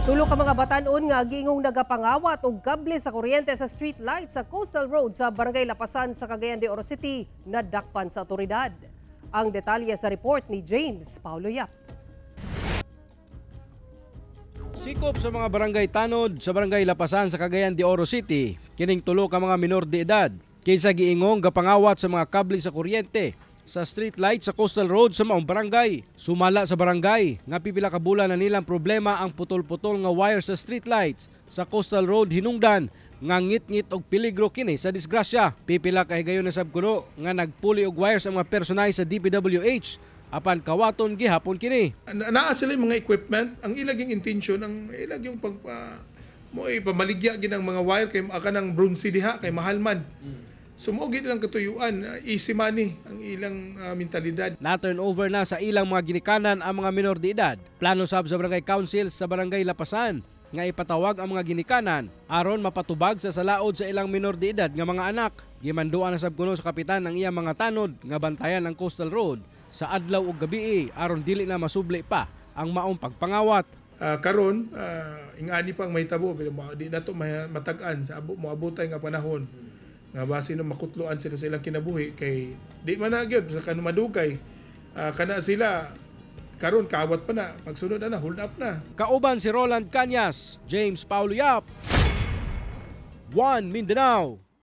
Tulo ka mga batan-on nga giingong nagapangawat og kable sa kuryente sa street light sa Coastal Road sa Barangay Lapasan sa Cagayan de Oro City nadakpan sa otoridad. Ang detalye sa report ni James Paulo Yap. Sikop sa mga barangay tanod sa Barangay Lapasan sa Cagayan de Oro City, kining tulo ka mga minor de edad kaysa giingong gapangawat sa mga kable sa kuryente sa street light sa Coastal Road sa maong barangay. Sumala sa barangay nga pipila ka bulan na nilang problema ang putol-putol nga wire sa street lights sa Coastal Road, hinungdan nga ngit-ngit og peligro kini sa disgrasya. Pipila ka higayon na sab kuno nga nagpuli og wires ang mga personay sa DPWH, apan kawaton gihapon kini. Naa sila yung mga equipment, ang ilaging intention, ang ilag yung pag mo pamaligya gid ang mga wire kay kanang bronze diha kay mahal man. So mao gid lang katuyuan, easy money ang ilang mentalidad. Na turnover na sa ilang mga ginikanan ang mga minor de edad. Plano sab sa Barangay Council sa Barangay Lapasan nga ipatawag ang mga ginikanan aron mapatubag sa salaod sa ilang minor de edad nga mga anak. Gimanduan na sab kuno sa kapitan ang iyang mga tanod nga bantayan ang Coastal Road sa adlaw ug gabii aron dili na masubli pa ang maong pagpangawat. Karon, ingani pang mahitabo pero di nato matag-an sa abo moabotay nga panahon nga base no makutloan sila sa ilang kinabuhi kay di man na gyud sa kanu madugay, kana sila karon kawat pa na, pagsunod na hold up na. Kauban si Roland Cañas, James Paulo Yap, One Mindanao.